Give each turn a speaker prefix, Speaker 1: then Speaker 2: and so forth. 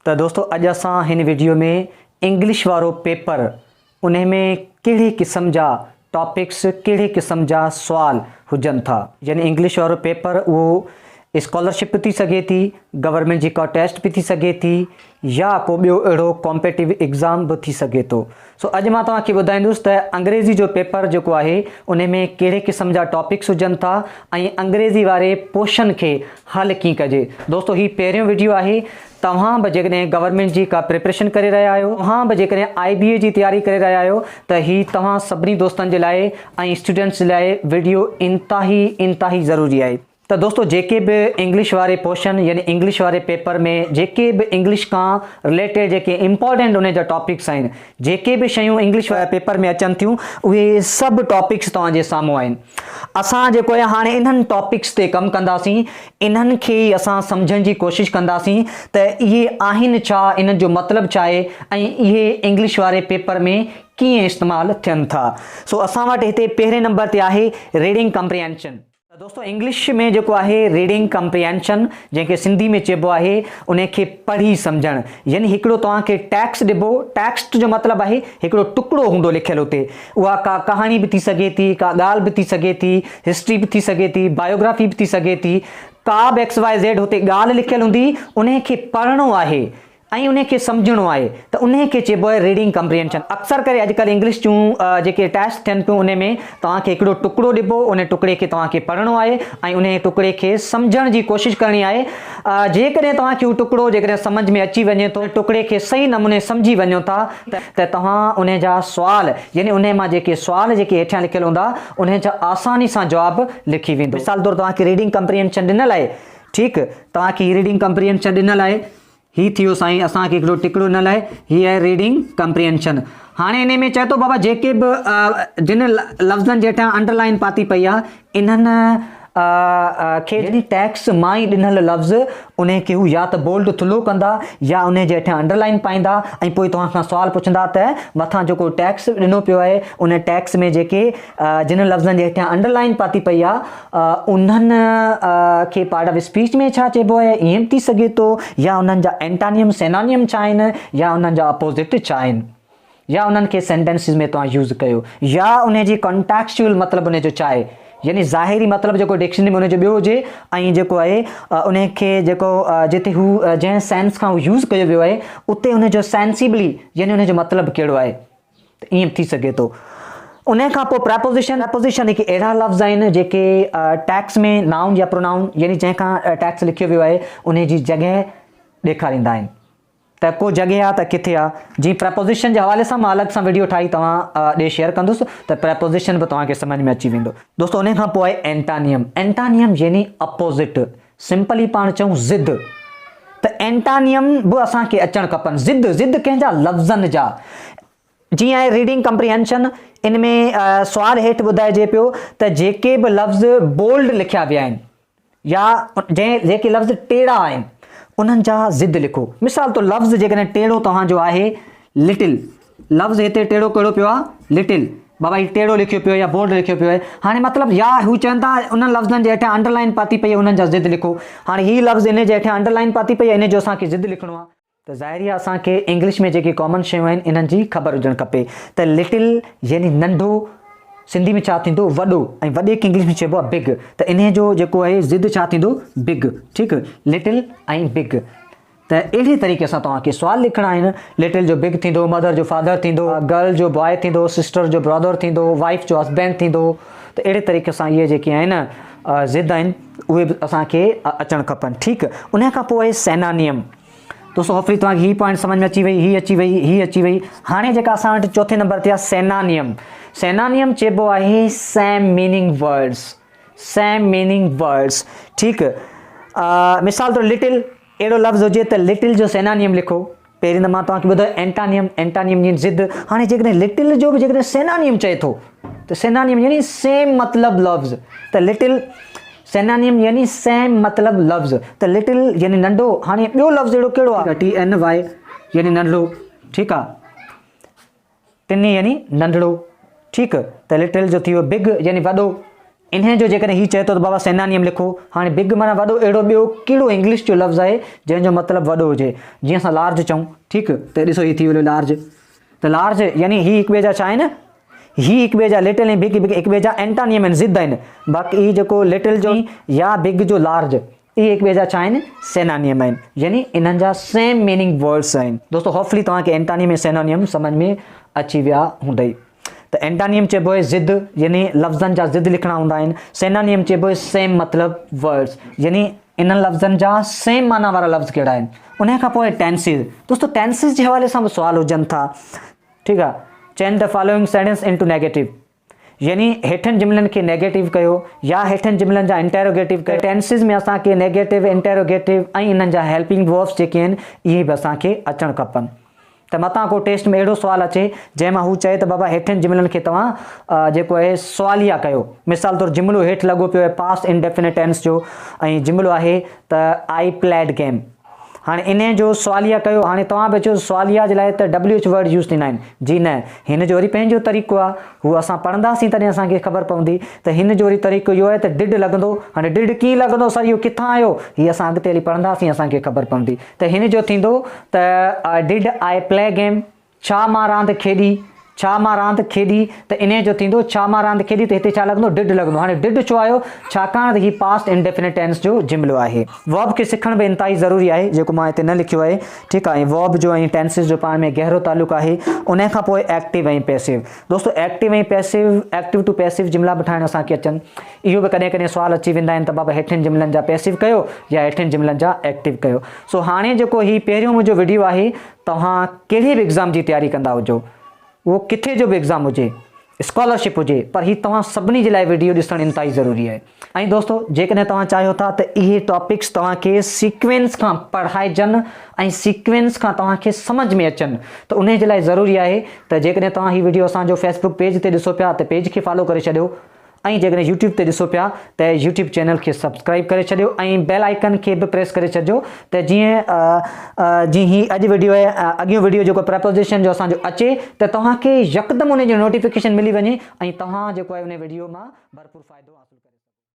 Speaker 1: ته دوستو اڄ اسان هن وڊيو ۾ انگلش وارو پيپر انهي ۾ ڪهڙي قسم جا ٽاپڪس ڪهڙي قسم جا سوال هجن ٿا يعني انگلش وارو پيپر اهو اسڪالرشپ به ٿي سگهي ٿي گورنمينٽ جي ڪا ٽيسٽ به ٿي سگهي ٿي يا ڪو ٻيو اهڙو ڪامپيٽيو ايگزام به ٿي سگهي ٿو سو اڄ مان توهان کي ٻڌائيندس ته انگريزي جو پيپر جيڪو آهي انهي ۾ ڪهڙي قسم جا ٽاپڪس هجن ٿا ۽ انگريزي واري پوشن کي حل ڪيئن ڪجي. دوستو هي پهريون وڊيو آهي توهان به جيڪڏهن گورنمينٽ جي ڪا پريپريشن ڪري رهيا آهيو توهان به جيڪڏهن آئي بي اي جي تياري ڪري رهيا آهيو ته هي توهان سڀني دوستن جي لاء ۽ اسٽوڊنٽس جي لاء وڊيو انتهائي انتهائي ضروري آهي. ته دوستو جيڪي به انگلش واري پورشن يعني انگلش واري پيپر ۾ جيڪي به انگلش کان رليٽيڊ جيڪي امپارٽنٽ انهي جا ٽاپڪس آهن جيڪي به شيون انگلش واري پيپر ۾ اچن ٿيون اهي سڀ ٽاپڪس توهان جي سامهون آهن اسان جيڪو آهي هاڻي انهن ٽاپڪس تي ڪم ڪنداسين انهن کي ئي اسان سمجهڻ جي ڪوشش ڪنداسين ته اهي آهن ڇا انهن جو مطلب ڇا آهي ۽ اهي انگلش واري پيپر ۾ ڪيئن استعمال ٿين ٿا سو اسان وٽ هتي پهرين نمبر تي آهي ريڊنگ ڪمپريهنشن. ته دوستو انگلش ۾ جيڪو آهي ريڊنگ ڪمپريهنشن جنهن کي سنڌي ۾ چئبو آهي انهي کي پڙهي سمجهڻ يعني هڪڙو توهان کي ٽيڪسٽ ڏبو ٽيڪسٽ جو مطلب آهي هڪڙو ٽڪڙو هوندو لکيل اتي اها ڪا ڪهاڻي به ٿي سگهي ٿي ڪا ڳالهه به ٿي سگهي ٿي هسٽري به ٿي سگهي ٿي بايوگرافي به ٿي سگهي ٿي ڪا به ايڪس واء زيڊ هتي ڳالهه لکيل هوندي انهي کي پڙهڻو آهي ۽ انهي کي سمجهڻو آهي ته انهي کي چئبو آهي ريڊنگ ڪمپريهنشن. اڪثر ڪري اڄڪلهه انگلش جون جيڪي ٽيسٽ ٿين پيون انهي ۾ توهان کي هڪڙو ٽڪڙو ڏبو انهي ٽڪڙي کي توهان کي پڙهڻو آهي ۽ انهي ٽڪڙي کي سمجهڻ جي ڪوشش ڪرڻي آهي جيڪڏهن توهان کي اهو ٽڪڙو جيڪڏهن سمجهه ۾ اچي وڃي ٿو ٽڪڙي کي صحيح نموني سمجهي وڃو ٿا ته توهان انهي جا سوال يعني انهي مان جيڪي سوال جيڪي هيٺيان لکيل هوندا انهي جا آساني سان جواب لکي ويندو. مثال طور توهان کي ريڊنگ ڪمپريهنشن ڏنل آهي ٺيڪ توهان کي هي ريڊنگ ڪمپريهنشن ڏنل آهي هي ٿيو سائين اسان کي هڪڙو ٽڪڙو ڏنل آهي هي آهي ريڊنگ ڪمپريهنشن هاڻي انهي ۾ چئي ٿو بابا جيڪي به جن لفظن جي هيٺان انڊر لائن پاتي پئي آهي انهن کي يعني ٽيڪس مان ئي ڏنل لفظ انهي کي هو يا ته بولڊ ٿلهو ڪندا يا انهي جي هيٺان انڊر لائن پائيندا ۽ پوء توهان کان سوال پڇندا ته مٿان جيڪو ٽيڪس ڏنو پيو آهي ان ٽيڪس ۾ جيڪي جن لفظن جي هيٺيان انڊر لائن پاتي پئي آ انهن کي پارٽ آف اسپيچ ۾ ڇا چئبو آهي ائين به ٿي سگهي ٿو يا انهن جا اينٽانيم سينانيم ڇا آهن يا انهن جا اپوزٽ ڇا آهن يا انهن کي سينٽينسز ۾ توهان يوز ڪيو يا انهي جي ڪانٽيڪسچوئل مطلب انهي جو ڇا آهي يعني ظاهري مطلب جيڪو ڊڪشنري ۾ انهي جو ٻيو هجي ۽ جيڪو آهي انهي کي جيڪو جتي هو جنهن سينس کان هو يوز ڪيو ويو آهي اتي انهي جو سينسيبلي يعني انهي جو مطلب ڪهڙو آهي ته ائين به ٿي سگهي ٿو. انهيء کان پوء پريپوزيشن، Preposition، هڪ اهڙا لفظ آهن جيڪي ٽيڪس ۾ نائون يا پرونائون يعني جنهن کان ٽيڪس لکيو ويو آهي انهيء جي جڳهه ڏيکاريندا آهن ته ڪو جڳهه آهي ته ڪٿي آهي. جي پريپوزيشن جي حوالي سان مان الڳ سان وڊيو ٺاهي توهان ڏي شيئر ڪندس ته پريپوزيشن به توهان کي سمجهه ۾ اچي ويندو. دوستو انهيء کان پوء آهي اينٽانيم، Antonym، يعني اپوزٽ، سمپلي پاڻ چئون ضد ته اينٽانيم به اسان کي اچڻ کپن. ضد، ضد ڪنهن جا؟ لفظن جا. جيئن آهي ريڊنگ ڪمپريهنشن ان ۾ سوال هيٺ ٻڌائجي پيو ته جيڪي به لفظ بولڊ لکيا ويا آهن يا جنهن جيڪي لفظ ٽيڙا آهن انهن جا ضد لکو. مثال طور لفظ جيڪڏهن ٽيڙو توهان جو آهي لٽل لفظ هتي ٽيڙو ڪهڙو پيو آ لٽل بابا هي ٽيڙو لکيو پيو يا بولڊ لکيو پيو آهي هاڻي مطلب يا هو چون ٿا انهن لفظن جي هيٺيان انڊر لائن پاتي پئي انهن جا ضد لکو هاڻي هي لفظ انهي جي هيٺيان انڊر لائن پاتي پئي انهي جو اسان کي ضد لکڻو آ ته ظاهري آ اسان کي انگلش ۾ جيڪي ڪامن شيون آهن انهن جي خبر هجڻ کپي ته لٽل يعني ننڍو سنڌي ۾ ڇا ٿيندو وڏو ۽ وڏي کي انگلش ۾ چئبو آ بگ ته انهي جو جيڪو آهي ضد ڇا ٿيندو بگ ٺيڪ لٽل ۽ بگ ته اهڙي طريقي سان توهان کي سوال لکڻا آهن، لٽل جو بگ ٿيندو، مدر جو فادر ٿيندو، گرل جو بواء ٿيندو، سسٽر جو برادر ٿيندو، وائيف جو هسبينڊ ٿيندو ته اهڙي طريقي سان اهي جيڪي آهن ضد آهن اهي به اسان کي اچڻ کپن ٺيڪ ان کان پوء آهي سينانيم دوستو هوپفلي توهان کي هي پوائنٽ سمجھ ۾ اچي وئي هي اچي وئي هي اچي وئي هاڻي جيڪا اسان وٽ چوٿين نمبر تي آهي سينانيم سينانيم چئبو آهي same meaning words same meaning words ٺيڪ مثال طور لٽل اهڙو لفظ هجي ته لٽل جو سينانيم لکو. پهرين ته مان توهان کي ٻڌايو اينٽانيم، Antonym، يعني ضد، هاڻي جيڪڏهن لٽل جو به جيڪڏهن سينانيم چئي ٿو ته سينانيم يعني سيم مطلب لفظ ته لٽل سينانيم يعني سيم مطلب لفظ ته لٽل يعني ننڍو، هاڻي ٻيو لفظ اهڙو ڪهڙو آهي؟ ٽي اين وائي يعني ننڍڙو، ٺيڪ آهي. ٽني يعني ننڍڙو، ٺيڪ، ته لٽل جو ٿي ويو بگ يعني وڏو، انهيء جو جيڪڏهن هي چئي ٿو ته بابا سينانيم لکو، هاڻي بگ معنيٰ وڏو اهڙو ٻيو ڪهڙو انگلش جو لفظ آهي جنهن جو مطلب وڏو هجي جيئن اسان لارج چئون ٺيڪ ته ڏسو هي ٿي ويو لارج ته لارج يعني هي هڪ ٻئي جا ڇا آهن هي هڪ ٻئي جا لٽل ۽ بگ هڪ ٻئي جا اينٽانيم آهن ضد آهن باقي هي جيڪو لٽل جو يا بگ جو لارج اهي هڪ ٻئي جا ڇا آهن سينانيم آهن يعني انهن جا سيم ميننگ ورڊس آهن. دوستو هوپفلي توهان کي اينٽانيم ۽ سينانيم سمجهه ۾ اچي ويا هوندئي. ته اينٽانيم چئبو آهي ضد يعني لفظن جا ضد لکڻا هوندا آهن، سينانيم چئبو آهي سيم مطلب ورڊز يعني انهن لفظن جا سيم معنيٰ وارا لفظ ڪهڙا آهن. انهي کان پوء ٽينسز، دوستو ٽينسز جي حوالي سان به سوال هجن ٿا ٺيڪ آهي، change the following sentence into negative يعني هيٺن جملن کي نيگيٽو ڪيو يا هيٺن جملن جا انٽيروگيٽو ڪيو. ٽينسز ۾ اسان کي نيگيٽو، انٽيروگيٽو ۽ انهن جا هيلپنگ وربس جيڪي آهن اهي به اسان کي اچڻ کپن. ته متان ڪو ٽيسٽ ۾ اهڙو سوال اچي جنهن مان هو چئي ته بابا هيٺين جملن کي توهان جيڪو آهي سواليه ڪيو مثال طور جملو هيٺ لڳو پيو آهي پاسٽ انڊيفينٽ ٽينس جو ۽ جملو آهي ته آئي پليڊ گيم هاڻي انهي جو سواليه ڪيو هاڻي توهان به چئو سواليه جي لاء ته ڊبليو ايڇ ورڊ يوز ٿيندا آهن جي نه هن جو وري پنهنجو طريقو آهي هو اسان پڙهنداسين تڏهن اسان کي خبر پوندي ته هن جو وري طريقو اهو آهي ته ڊڊ لڳندو هاڻي ڊڊ ڪيئن لڳندو سر اهو ڪٿان آيو هي اسان اڳتي هلي پڙهنداسين اسان کي خبر پوندي ته هن جو ٿيندو ته did I play game, ڇا مان راند کيڏي، ڇا مان راند کيڏي ته انهيء جو ٿيندو ڇا مان راند کيڏي ته هتي ڇا لڳندو did لڳندو هاڻي did ڇو آيو ڇاڪاڻ ته هي پاسٽ انڊيفينٽ ٽينس جو جملو آهي. ورب کي سکڻ به انتهائي ضروري آهي جيڪو مان هتي نه لکيو آهي ٺيڪ آهي ۽ ورب جو ۽ ٽينسز جو پاڻ ۾ گهرو تعلق آهي انهيء کان پوء ايڪٽو ۽ پيسو دوستو active ۽ passive active to passive جملا به ٺاهڻ اسان کي اچن اهو به ڪڏهن ڪڏهن سوال اچي ويندا آهن ته بابا هيٺين جملن جا پيسو ڪيو يا هيٺين جملن جا ايڪٽو ڪيو سو هاڻي جيڪو هي پهريون منهنجو وڊيو آهي توهان ڪهڙي به ايگزام جي تياري ڪندا هجو اهو ڪٿي جو به ايگزام هجي اسڪالرشپ هجي پر هي توهان سڀني جي لاء وڊيو ڏسڻ انتهائي ضروري آهي ۽ دوستو جيڪڏهن توهان چاهيو ٿا ته اهي ٽاپڪس توهان کي سيڪوينس کان پڙهائجن ۽ سيڪوينس کان توهان کي سمجھ ۾ اچن ته انهي جي لاء ضروري آهي ته جيڪڏهن توهان هي وڊيو اسان جو فيسبوڪ پيج تي ڏسو پيا ته پيج کي فالو ڪري ڇڏيو ۽ جيڪڏهن يوٽيوب تي ڏسو پيا ته يوٽيوب چينل کي سبسڪرائيب ڪري ڇڏيو ۽ بيل آئيڪن کي به پريس ڪري ڇڏجو ته جيئن جيئن هي اڄ وڊيو آهي اڳيون وڊيو جيڪو پريپوزيشن جو اسان جو اچي ته توهان کي يڪدم ان جو نوٽيفڪيشن ملي وڃي ۽ توهان جيڪو آهي ان وڊيو مان ڀرپور فائدو حاصل ڪري.